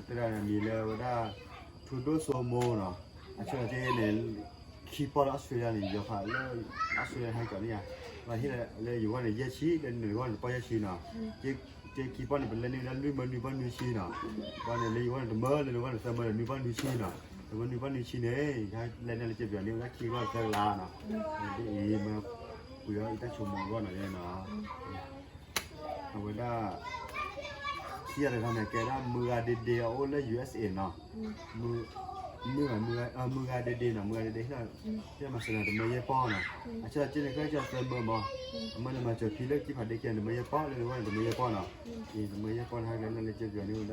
တဂၤန့ၣ်မံၤလၢဝဲဒၣ် ထူဒိၣ်စိမိၢ်နီၤ, အဆၢက့န့ၣ် ခံပီၢ်လၢ Australia န့ၣ် ယီၤဖးလၢ Australia ဟဲကီးန့ၣ်ယါ, ဘၣ်ဟ့ၣ်လၢယဂီၢ်န့ၣ် ယဲၢ်ဆံ လၢနဂီၢ်န့ၣ် ပီၢ်ယဲၢ်ဆံနီၤ, က့ခံပီၢ်န့ၣ် ပလဲန့ၢ်ဝဲဒၣ်လွံၢ်မၢနွံပီၢ်နွံဆံနီၤ, ဘၣ်န့ၣ်လၢယဂီၢ်န့ၣ် တမၢလၢနဂီၢ်န့ၣ် သၢမၢဒီးနွံပီၢ်နွံဆံနီၤ, တမၢနွံပီၢ်နွံဆံန့ၣ် ယလဲန့ၢ်လၢက့ပယီၤန့ၢ်ဝဲဒၣ်ခံကလီၢ်သၢကလးနီၤ, ဒ်အံၤမ့ၢ် ပှ့ၤအီၤအံၤတၢ်ဆိကမိၣ်အဂီၢ်နီၤနီၤ အဝဲဒၣ် ခံဂၤတဂၤန့ၣ် ကဲဒၣ်မုၢ်ဂၤဒ့ဒ့အအိၣ်လၢ ယူၢ်အက်စ်အ့ နီၤ, မုၢ်ဂၤဒ့ဒ့နီၤ မုၢ်ဂၤဒ့ဒ့ဟ့ၣ် မၤစၢၤန့ၣ် တမၢယဲၢ်ပီၢ်နီၤ, အဆၢက့န့ၣ် ကဲကၢသၢမၢမး, အမၢလၢမၤစၢၤဖံလၢကံဖးဒ့ကဲန့ၣ် တမၢယဲၢ်ပီၢ် လၢနဂီၢ်န့ၣ် တမၢယဲၢ်ပီၢ်နီၤ, အံၤ တမၢယဲၢ်ပီၢ်န့ၣ် ဟဲကလဲန့ၢ်လၢက့ပယီၤန့ၢ်ဝဲဒၣ်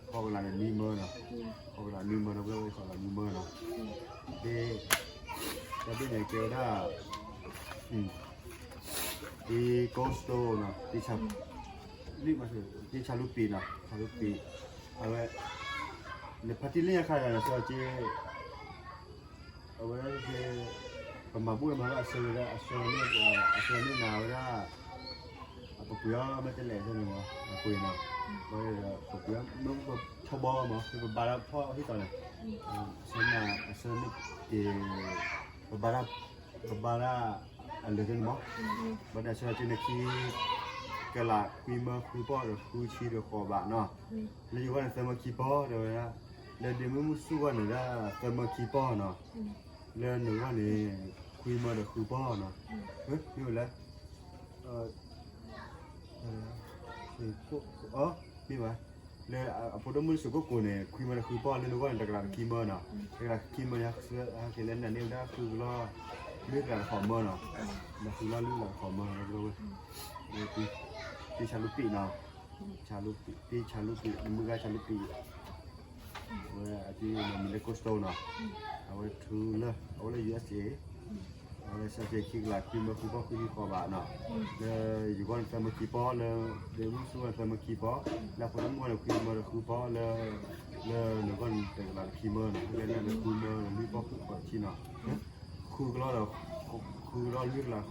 ဃိးကလးန့ၣ်နွံမၢနီၤ, ဃိးကလးနွံမၢနီၤ ပှၤဝဲဃိးကလးနွံမၢနီၤ, ဒ် တၢ်ဘ့ၣ်န့ၣ်ကဲဝဲဒၣ် တံ cold store နီၤ, တံ ဆါလူပံးနီၤ, ဆါလူပံး, အဝဲ နဖါတံၢ်လၢညါခါဂၤနီၤ ဆၢက့ အဝဲ ပမၤဘူၣ်ဝဲမၤလၢအဆၢဝဲဒၣ် အဆၢန့ၢ် အဆၢန့ၢ်နၤဝဲဒၣ် ပပှ့ၤအီၤမ့ၢ်တလဲၤဆၢန့ၣ်မး အပှ့ၤနီၤ, ပပှ့ၤမ့ၢ်ပဆီဘီမး ပဘါလၢဖီၣ်ဟံၣ်သီန့ၣ်, အဆၢန့ၢ် အဆၢန့ၢ်က့ၤ ပဘါဒၣ် ပဘါဒၣ် အလဲၤဆၢန့ၣ်မး, ဘၣ်ဒၣ်ဆၢက့န့ၣ်ခံ ကလးခွံမၢဃုပီၢ်ဒီးဃုဆံဒီးဃိးဘးနီၤ, လၢယဂီၢ်န့ၣ် သၢမၢခံပီၢ်တဲဝဲဒၣ်, လၢဒ့မုၢ်မုၢ်ဆူၣ်ဂီၢ်န့ၣ်ဒၣ် သၢမၢခံပီၢ်နီၤ, လၢနဂီၢ်န့ၣ် ခွံမၢဒီးဃုပီၢ်နီၤ, မ့ၢ်ဝဲလဲၣ် မ့ၢ်ဘၣ်, လၢအဖိဒိၣ်မုၣ်စ့ၢ်ကီးကိးန့ၣ် ခွံမၢဒီးဃုပီၢ် လၢနဂီၢ်န့ၣ် တကလးတခံမၢနီၤ, တကလးခံမၢန့ၣ် ဟဲက့ၤလၢနန့ၢ်ဝဲဒၣ်ဃုကလီၢ် လွံၢ်ကလးတဃိးမၢနီၤ, ဒီးဃုကလီၢ်လွံၢ်ကလးတဃိးမၢ တံ ဆါလူပံးနီၤ, ဆါလူပံး တံ ဆါလူပံး မုၢ်ဂၤဆါလူပံး အဝဲအတံၤမံၤလၢ cold store နီၤ, အဝဲထူလၢ အအိၣ်လၢ ယူၢ်အက်စ်အ့ အဝဲလၢဆၢက့ခံကလးခွံမၢဃုပီၢ်ဃုဆံဃိးဘးနီၤ, လၢယဂီၢ်န့ၣ် သၢမၢခံပီၢ် လၢဒ့မုၢ်ဆူၣ်ဂီၢ်န့ၣ် သၢမၢခံပီၢ် လၢအဖိဒိၣ်မုၣ်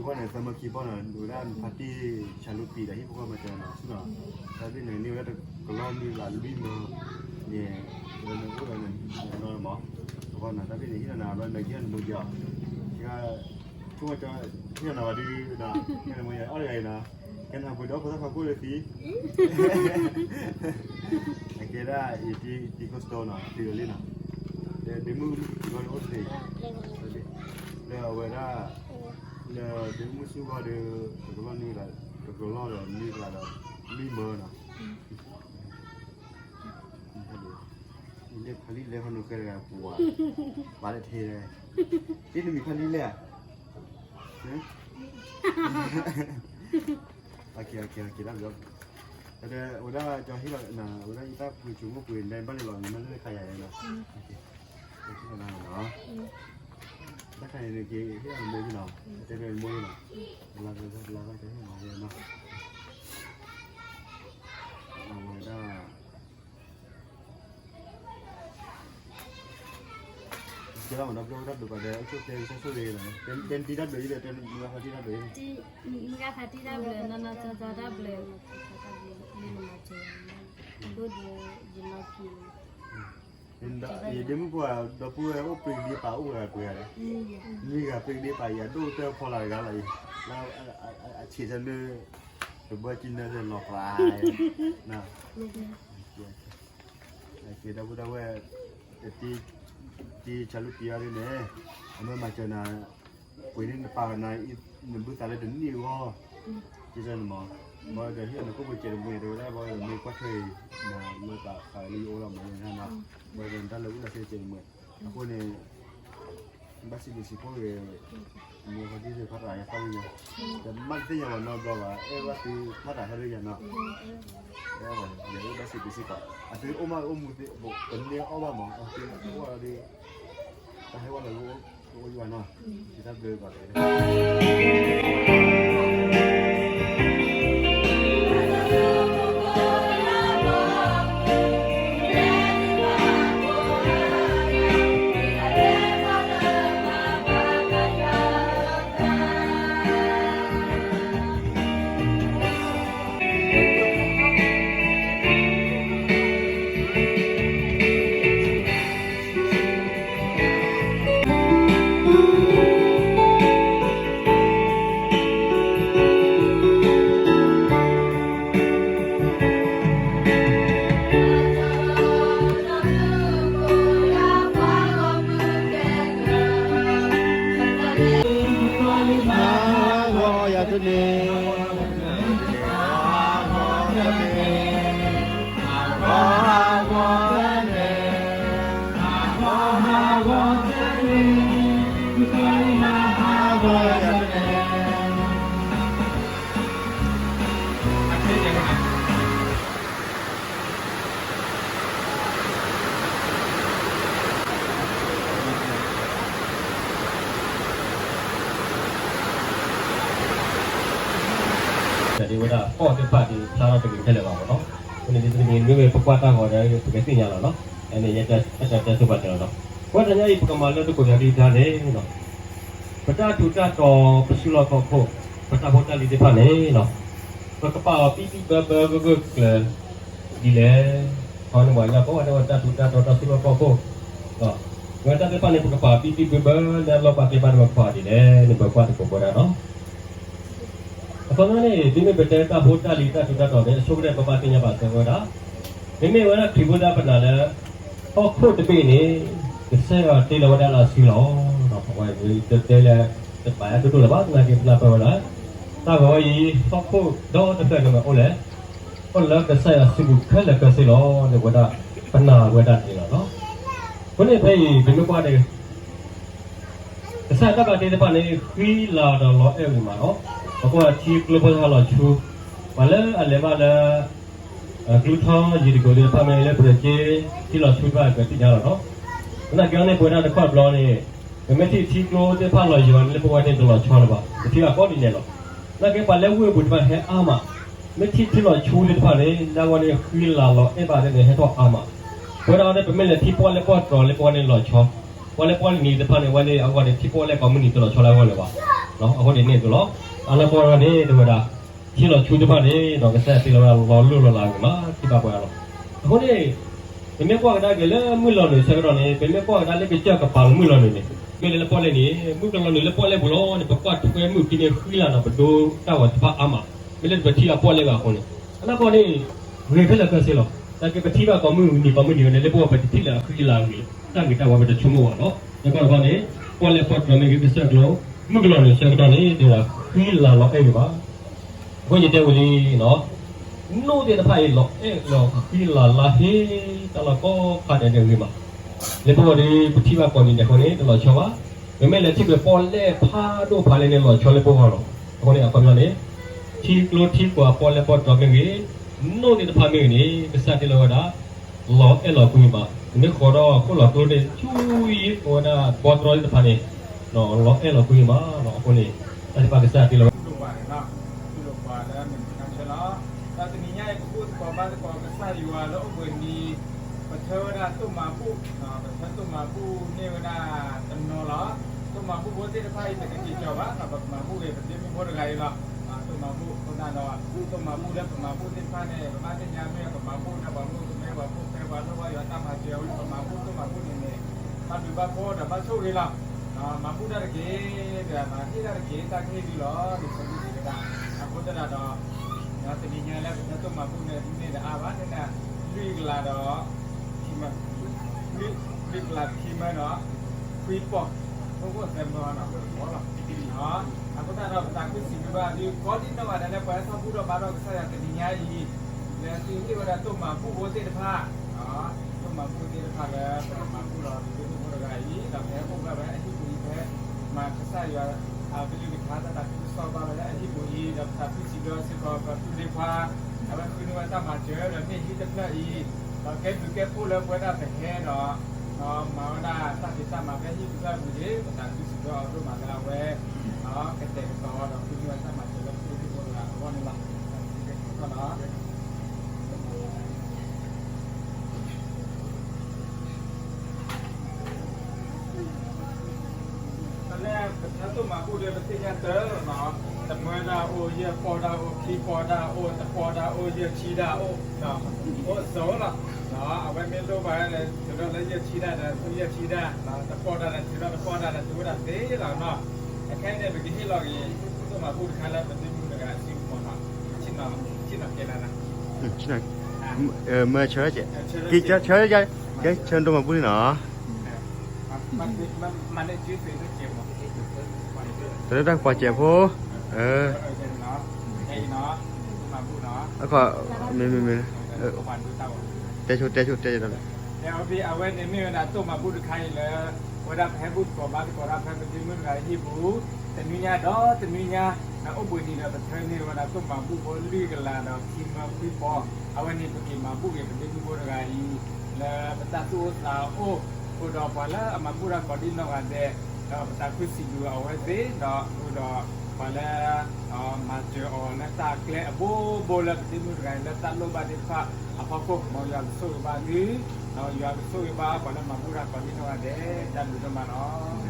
ဂီၢ်န့ၣ် ခွံမၢဒီးဃုပီၢ် လၢ လၢနဂီၢ်န့ၣ် တကလးတခံမၢနီၤ, ဟဲက့ၤလၢနဃုမၢဒီးလွံၢ်ပီၢ်ဃုဃိးဆံနီၤ, ဃုကလီၢ်ဒီး ဃုကလီၢ်လွံၢ်ကလးဃိးမၢနီၤ တၢ်ဘ့ၣ် လၢနဂီၢ်န့ၣ် သၢမၢခံပီၢ်နီၤ, ဒ်ဝဲဒၣ်နဖါတံၢ်ဆါလူပံးဒီးဟံၣ်ဖိဃီမၤစၢၤနၤဆူနီၤ, တၢ်ဘ့ၣ်န့ၣ် န့ၢ်ဝဲဒၣ်တကလီၢ်လွံၢ်ကလးလွံၢ်မၢန့ၣ်, လၢနအိၣ်ဒီးနနီၤမး, အဃိန့ၣ် တၢ်ဘ့ၣ်န့ၣ် ဟ့ၣ်လီၤနၤဘျီ နကဟ့ၣ်နမိၢ်က့ၤအီၤ, ဆိကမိၣ်ကီ ဟ့ၣ်လီၤနၤဘၣ်ဒုးဒီး ဟ့ၣ်နမိၢ်က့ၤအီၤတဂၤအံၤနီၤ, ကဲနပှ့ၤဒီးဖိသၣ်ခွါကိၣ်လၢသံ အကဲဒၣ်အံၤတံ cold store နီၤ, တုၤလီၤလံနီၤ, ဒီးဒ့မုၢ်မုၢ်ကံၤကံၤဂီၢ်ဒီးအိၣ်တသ့, လၢအဝဲဒၣ် လၢဒ့မုၢ်ဆူၣ်ဂီၢ်ဒီး တကလီၢ်နွံကလး တကလီၢ်ဒီးနွံကလးဒီးလွံၢ်မၢနီၤ, ဖါလံလဲၤဖါနုာ်ဃဲတဂၤပူၤဝဲ, ပာ်လၢထဲလဲၣ်, တ့နမံၤဖါလံလဲၣ်ဧါ အက့ၤ အက့ၤ အက့ၤ တၢ်ဘျုး, ဝဲဒၣ်ကဟ့ၣ်လီၤ ဝဲဒၣ်ယတၢ်ပှ့ၤဆိကမိၣ်ပှ့ၤ နဘၣ်လဲၤလီၤနမ့ၢ်လၢခါယၤနီၤ, တၢ်ခါန့ၣ်က့ၤဟ့ၣ်လီၤနမိၢ်နီၤ, တဲဘၣ်နမိၢ်နီၤ, လါကလါကဟ့ၣ်လီၤနီၤ, အဝဲဒၣ် ကဲလီၤမး ဒီပုၢ်ဝဲၢ်တၢ်ဘျုးပှၤဒီး အိၣ်ဆူၣ်အိၣ်ချ့ တၢ်ဆိၣ်ဂ့ၤလီၤ, တဲတံၤတၢ်ဘျုးအံၤဒီး တဲမုၢ်ဂၤဖါတံၢ်တၢ်ဘျုးအံၤ, မုၢ်ဂၤဖါတံၢ်တၢ်ဘျုး နီၢ်နီၢ်ကၠီကၠီတၢ်ဘျုး, ဒိၣ်ဒီးယလီၤက့ၤ, ယဒ့မုၣ်ဖိ ဒီပုၢ်ဝဲၢ်အိၣ်ပှ့ၤကဒံပာ်အိၣ်ဂၤပှ့ၤဂၤဒီး, နွံဂၤပှ့ၤကဒံပာ် ယၤဒိၣ်တၢ်ဖီလာ်တဂၤလီၤအံၤ, လၢအဆံးဆၢလၢ တဘၢကံနၢ်လီၤပှၤ, ကဲ ဒီပုၢ်ဒီဝဲၢ် တံၤဆါလူပံးအီၤဒ်န့ၣ် အမ့ၢ်မၤစၢၤနၤ ပှ့ၤန့ၢ်နပာ်နၤ နဘုသးလၢတနံၣ်အဂီၢ်, ကစၢ်နမၤ, ဘၣ်ဒီးဟ့ၣ်နကိၣ်ပှ့ၤစဲးတမှဲၤ တဲဝဲဒၣ် ဘၣ်ဒီးမ့ၢ်ကွၢ်ထွဲအံၤ နမ့ၢ်ပာ်ဃာ်လၢယအိၣ်လီၤမးန့ၣ်နီၤ, ဘၣ်ဒီးတၢ်လၢအိၣ်လၢစဲးတမှဲၤ, အဃိန့ၣ် ဘၣ်စံးဘျုးစံးဖှိၣ်ဂ့ၤ မ့ၢ်ဖါတံၢ်သ့ၣ်ဖးတၢ်ဟဲဖးလၢညါ, ဒီးမ့ၢ်တသ့ၣ်ညါဘၣ်နီတဘျီဘၣ် အဲၣ်ဘၣ်သုဖးတၢ်ဟဲလၢညါနီၤ, အဲၣ်ဘၣ် ယအိၣ်ဘၣ်စံးဘျုးစံးဖှိၣ်, အသုအိၣ်မးအိၣ်မူသ့ ပမ့ၢ်အီၣ်ဘၣ်မး အသုအိၣ်ဒီး တၢ်ဟဲဝဲလၢအိၣ်ယွၤနီၤ, ယတၢ်ဘျုးဘၣ် ဝဲဒၣ်ကီၢ်သ့ၣ်တဖၣ်ဒ်ဖျါထီၣ်တဂ့ၤခဲလၢာ်ဘၣ်မ့ၢ်နီၤ. အဃိန့ၣ် ဒ်တနံၤမ့ၢ်ဝဲပကွၢ်တၢ်ဂီၤဒီး ပကသ့ၣ်ညါလီၤနီၤ. အန့ၣ် ယတဲတဲတဲဆိပာ်စၢၤလီၤနီၤ. အဃိတနံၤအံၤ ပကမၤလၢတကိးယၤကလုၢ်ကထါန့ၣ် ပတၢ်ထူးတၢ်တီၤ ပစုလီၢ်ခီၣ်ခိၣ် ပတၢ်ဖိတၢ်လံၤသ့ၣ်တဖၣ်န့ၣ် ပကပာ်အီၤဘံၣ်ဘံၣ်ဘၢဘၢဂၢၢ်ဂၢၢ်ကျၢၤကျၢၤဒ်လဲၣ်. ခီန့ၣ်ပှၤလၢအကိးဝဲဒၣ်တၢ်ထူးတၢ်တီၤ တၢ်စုလီၢ်ခီၣ်ခိၣ် ဝဲတၢ်သ့ၣ်တဖၣ်န့ၣ် ပကပာ်ဘံၣ်ဘံၣ်ဘၢဘၢလၢအလီၢ်ပာ်ကျဲဘၣ်ဒီးပကပာ်ဒ်လဲၣ်န့ၣ် ပကွၢ်သကိးဝဲဒၣ်နီၤ. အခီပညီန့ၣ် ဒ်မ့ၢ်ပတဲတၢ်ဖိတၢ်လံၤတၢ်ထူးတၢ်တီၤန့ၣ် အဆိကတၢၢ်ပဘၣ်သ့ၣ်ညါဘၣ်စၢၤဝဲဒၣ်, မ့မ့ၢ်ဝဲဒၣ်ခရံာ်ဖိသ့ၣ်တဖၣ်ပနာ်လၢ ဟီၣ်ခိၣ်တဘ့ၣ်န့ၣ် ကစၢ်ယွၤတ့လီၤဝဲဒၣ်လၢအစုလီၤ. အဝဲတတဲလၢ တဘၣ်ယၤဒိၣ်ဒိၣ်လၢၤဘၣ် သနာ်က့ပနၢ်ပၢၢ်ဝဲဒၣ် တၢ်ဂီၤဝဲအံၤ ဟီၣ်ခိၣ်ဒီတဖျၢၣ်န့ၣ်မ့ၢ်အိၣ်လဲၣ်, အိၣ်လၢကစၢ်ယွၤစုပူၤခဲလၢာ်ခဲဆ့လီၤန့ၣ် ဝဲဒၣ်ပနာ်ဝဲဒၣ်န့ၣ်လီၤ. အဃိန့ၣ်ဖဲအံၤ ပမ့ၢ်ကွၢ်န့ၣ် ကစၢ်ယွၤတၢ်ဘၣ်တ့သ့ၣ်တဖၣ်န့ၣ် ဃံလၤဒီးလီၤအဲၣ်ဝံၤမးနီၤ. ပကွၢ်ထံကျိဖိသၣ်လီၤဆူ ပှၤလၢအလဲၤဘၣ်လၢ ကျူထီယံၤတကိးသ့ၣ်တဖၣ်မ့ၢ်လၢပရက့ ထံလီၤဆူတဖၣ်ကသ့ၣ်ညါလီၤနီၤ. သနာ်က့အီၤန့ၣ် ပဝဲဒၣ်တခီတဘျီန့ၣ် ပမ့ၢ်ထံၣ်ထံကျိသ့ၣ်တဖၣ်လီၤယံၤန့ၣ် လၢပဝဲန့ၣ်တလီၤဆီလၢၤဘၣ်, ပထံၣ်ဘၣ်ကိးနံၤဒဲးလီၤ. သနာ်က့ပှၤလၢဝ့ၢ်ပူၤတဖၣ်ဟဲအါမး, မ့ၢ်ထံၣ်ထံလီၤဆူသ့ၣ်တဖၣ်န့ၣ် လၢအဝဲန့ၣ်ဃံလၤလီၤအဲၣ်ဘၣ်သ့ၣ်န့ၣ် ဟဲထီၣ်အါမး. ပဝဲဒၣ်အီၤန့ၣ် ပမ့ၢ်လဲၤထံၣ်ပီၣ်လဲၣ်ပီၣ်တြီၤလၢပဝဲန့ၣ်လီၤဆီ, ပီၣ်လဲၣ်ပီၣ်နံၤသ့ၣ်တဖၣ်န့ၣ် အဝဲန့ၣ်အဂီၢ်န့ၣ် ထံၣ်ပီၣ်လဲၣ်ကိးမုၢ်နံၤတလီၤဆီလၢအဂီၢ်လၢၤဘၣ်. အဃိန့ၣ်န့ၣ်အသိးလီၤ. အလီၢ်ပီၢ်န့ၣ် တဲဝဲဒၣ် ထံလီၤဆူသ့ၣ်တဖၣ်န့ၣ် ကစၢ်ယွၤတ့လီၤဝဲဒၣ်လီၤလိၢ်လီၤလးဝံၤမး ထံၣ်ဘၣ်ပှၤလီၤ. အဃိန့ၣ် ပမ့ၢ်ကွၢ်ကဒါက့ၤလၢမုၢ်လီၤနုာ်ဆၢကတီၢ်န့ၣ် ပမ့ၢ်ကွၢ်ကဒါလၢကစၢၢ်ကပၤလၢမုၢ်လီၤနုာ်န့ၣ် မ့ၢ်လၢလၢပီၣ်လဲၣ်န့ၣ် မုၢ်ကလီၤနုာ်လၢပီၣ်လဲၣ်ပူၤလီၤန့ၣ် ပကွၢ်ထွဲမုၢ်ခံန့ၣ်ဃံလၤဒီးပဒိတၢ်ဂီၤတဖၣ်အါမး, မ့ၢ်လၢပထံၣ်အပီၣ်လဲၣ်ဘၣ်အဃိန့ၣ် အနီၢ်ကီၢ်န့ၣ် ဂ့ၤခဲလၢာ်ခဲဆ့လီၤ. သနာ်က့ပထံၣ်ဘၣ်ကိးမုၢ်နံၤကိးမုၢ်နံၤန့ၣ် လၢပဝဲပတထံၣ်လၢအဃံအလၤဂ့ၤ တၢ်ဂ့ၤတၢ်ဝါပတဆိကမိၣ်ဘၣ်နီၤ. ယကီၢ်တခီန့ၣ် ပီၣ်လဲၣ်ပီၣ်တြီၤမ့ၢ်ဂ့ၤ ကစၢၢ်ကျိ မုၢ်ကလီၤနုာ်ဆၢကတီၢ်န့ၣ် တဲဝဲဒၣ်ဃံလၤလီၤအဲၣ်ဂ့ၤဘၣ်. အဃိယတဲဝံၤလံနီၤ, နိၣ်သ့ၣ်တဖၣ်အံၤလီၤအဲၣ်လီၤဃံလၤလါဟ့ တၢ်လီၢ်ကိးခါဒဲးန့ၣ်ဂ့ၤမး, လၢပဂီၢ်ဒီး ပထံၣ်ဘၣ်ကိးနံၤဒဲးအဃိန့ၣ် တလီၤဆီဘၣ်. ပမ့ၢ်လဲၤထံၣ်ကွံာ်ပီၣ်လဲၣ်ဖးဒိၣ်ဖးလဲၣ်န့ၣ် လီၤဆီလၢပဂီၢ်လီၤ. အဃိန့ၣ် အခီပညီန့ၣ် ထံကျိထံကွၢ်ပီၣ်လဲၣ်ပီၣ်တြီၤမ့ၢ်ဂ့ၤ, နိၣ်သ့ၣ်တဖၣ်မ့ၢ်ဂ့ၤန့ၣ် ကစၢ်တ့လီၤဝဲဒၣ် လီၤအဲၣ်လီၤကွံမး, နမ့ၢ်ဃီၤဒီးခိၣ်လီၤကျိန့ၣ် ဆူယံၤဝဲဒၣ်ဘီတြီသ့ၣ်တဖၣ်န့ၣ် လီၤအဲၣ်လီၤကွံမးနီၤ. အဃိန့ၣ် တၢ်သ့ၣ်တဖၣ်ကစၢ်တ့လီၤဝဲ ဒီးတနံၤညါအံၤ ပဘူၣ်သကိးဘါသကိးကစၢ်ယွၤလၢအိၣ်ဘှံးနံၤ, ပထၢဝဲဒၣ်သိၣ်မၤဘူၣ်, ပထၢသိၣ်မၤဘူၣ်န့ၢ်ဝဲဒၣ်တနီၤလီၤ. သိၣ်မၤဘူၣ်ဖိသ့ၣ်တဖၣ်အံၤ တကက့ၤကီၤဘၣ်, ပမၤဘူၣ်ဂ့ၤ ပဒ့မုၣ်ဖိတဂၤအံၤလီၤ. သိၣ်မၤဘူၣ်အဃိသတးဒီး သိၣ်မၤဘူၣ်လၢပမၤဘူၣ်သ့ၣ်တဖၣ်န့ၣ် ပဘၣ်သ့ၣ်ညါမ့ၢ်ပမၤဘူၣ်န့ၣ် ပှၤမုၣ်ကမဲ ပှၤဖိၣ်ဃဲ ပှၤလိၣ်ဘၣ်ယွၤတၢ်မၤစၢၤဝဲလၢပမၤဘူၣ်သိၣ်မၤဘူၣ်န့ၣ်န့ၣ် ဘၣ်ဘျုးဘၣ်ဖှိၣ်ဒီးဘၣ်ဆိၣ်ဂ့ၤလီၤ. မၤဘူၣ်တၢ်တက့ၢ်, ဒီးမၤဟ့ၣ်တၢ်တက့ၢ်, တၢ်ကဟ့ၣ်ဒုလီၤ ဒ်သိးမ့ၢ်တကဲဒၣ်. အဃိသတးဒီး တနံၤညါလၢပထၢသိၣ်မၤဘူၣ်န့ၣ် မ့ၢ်တအါဘၣ်န့ၣ် လွံၢ်ကလးဒီး လွံၢ်ကလးခံမၢဒီး ခွံပီၢ်, ဖိၣ်ဖိၣ်သဲမၢနီၤ ဖိၣ်တပီၢ်လီၤ. အဃိသတးဒီး ပသးခုစံးဘျုးဘၣ်သုကိးဒံနီၢ်ဂၤဒဲးလၢ ပှၤဟဲထီၣ်ဘူၣ်ထီၣ်ဘါထီၣ်ကစၢ်ယွၤတနံၤညါအံၤ လၢသုဟ့ၣ်ဝဲဒၣ်သိၣ်မၤဘူၣ်ဖိသ့ၣ်တဖၣ်, သိၣ်မၤဘူၣ်သ့ၣ်တဖၣ်လၢ ပကမၤဘူၣ်ဒီး ပဒ့မုၣ်ဖိတဂၤအံၤ ဒီးပဟဲအိၣ်ဘၣ်ဝဲအဟံၣ်ပူၤအံၤ ပဟဲမၤကစၢ်ယွၤ အကလုၢ်ကထါတၢ်သးခုကစီၣ်ဘၣ်ဝဲလၢအဟံၣ်ပူၤအံၤ ဒီးပသးခုစံးဘျုးစ့ၢ်ကီး ပပုၢ်လံၤခွါ အဝဲဃုန့ၢ်ဝဲတၢ်မၤစၢၤဒီးမ့ၢ်ဟံၣ်တဖျၢၣ်အံၤ ဒီးကဲဘျုးကဲဖှိၣ်လၢပဝဲဒၣ်ပဟဲဒီး မၤဝဲဒၣ်တၢ်ဖံးတၢ်မၤဖဲဟံၣ်တဖျၢၣ်ပူၤန့ၣ် ပသးခုစံးဘျုးအီၤဒိၣ်မးလၢအဝဲ ကတဲာ်ကတီၤဒီးဃုန့ၢ်ဝဲတၢ်မၤစၢၤလၢပပုၢ်လံၤဖိတဂၤအဂီၢ်န့ၣ်လီၤ. တၢ်လၢပထၢသိၣ်မၤဘူၣ်ဒီး ပသ့ၣ်ညါတၢ်လီၤနီၤ, တမၢတၢ်အိၣ်, ယဲၢ်ပီၢ်တၢ်အိၣ်, ခံပီၢ်တၢ်အိၣ်, တပီၢ်တၢ်အိၣ်, ယဲၢ်ဆံတၢ်အိၣ်, အိၣ်စိၤလီၤ. အဝဲမ့ၢ်လိၣ်ဘၣ်ဒီး ထုးထီၣ်လၢယဲၢ်ဆံတၢ်ဒီး ယဲၢ်ဆံတၢ်, တပီၢ်တၢ်ဒီး ထုးထီၣ်တပီၢ်တၢ်ဒီး ထုးဝဲဒၣ်သ့လီၤနီၤ. အခဲအံၤန့ၣ် ပကဟ့ၣ်လီၤက့ၤ သိၣ်မၤဘူၣ်တခါလၢပဒ့မုၣ်တဂၤအစုမီၤနီၤ, ဆ့ၣ်နီၤကဲလၢ်နၤ ဆ့ၣ်နီၤ မၢဆၢကဲး, ကဲဆၢဒိၣ်မၤဘူၣ်န့ၣ်နီၤ, တၢ်လၢတၢ်ကပီၤစဲးဖိ, အခီ, မ့မ့မ့, တဲဆိတဲဆိတဲဆိ, အဝဲန့ၣ်မ့ၢ်ဝဲဒၣ်သိၣ်မၤဘူၣ်တခါအံၤလၢ ဝဲဒၣ်ပဟဲဘူၣ်သကိးဘါသကိးတၢ်ဖဲပဒ့မုၣ်တဂၤအဟံၣ်ပူၤ, တနွံညါဒီးတနွံညါ အိၣ်ဘှံးနံၤဒီးပထၢန့ၢ်ဝဲဒၣ်သိၣ်မၤဘူၣ်ဖိလွံၢ်ကလးဒီးခံမၢခွံပီၢ်, အဝဲန့ၣ်ပက့ၤမၤဘူၣ်က့ၤပဒ့မုၣ်ဖိတဂၤအံၤ လၢပတၢ်သူၣ်အိၣ်သးအိၣ်, ဃုာ်ဒီးပှၤလၢအမၤဘူၣ်တၢ်ကိးဒံနီၢ်ဂၤဒဲး, ဒီးပသးခုစံးဘျုးအဝဲသ့ၣ်, ဒီးဃုာ်ဒီးပှၤလၢ မၤစၢၤအီၤလၢတၢ်ကျဲအဘိဘိလၢပသ့ၣ်မုၣ်တဂၤအံၤလၢတၢ်လိၣ်ဘၣ်သ့ၣ်တဖၣ်အဖီခိၣ်, မ်ယွၤကဆိၣ်ဂ့ၤဘၣ်သု, ဒီးယွၤကဆိၣ်ဂ့ၤဘၣ်ပှၤလၢမၤဘူၣ်တၢ်ကိးဒံနီၢ်ဂၤဒဲး, တၢ်ဘျုးဒိၣ်မးလီၤ.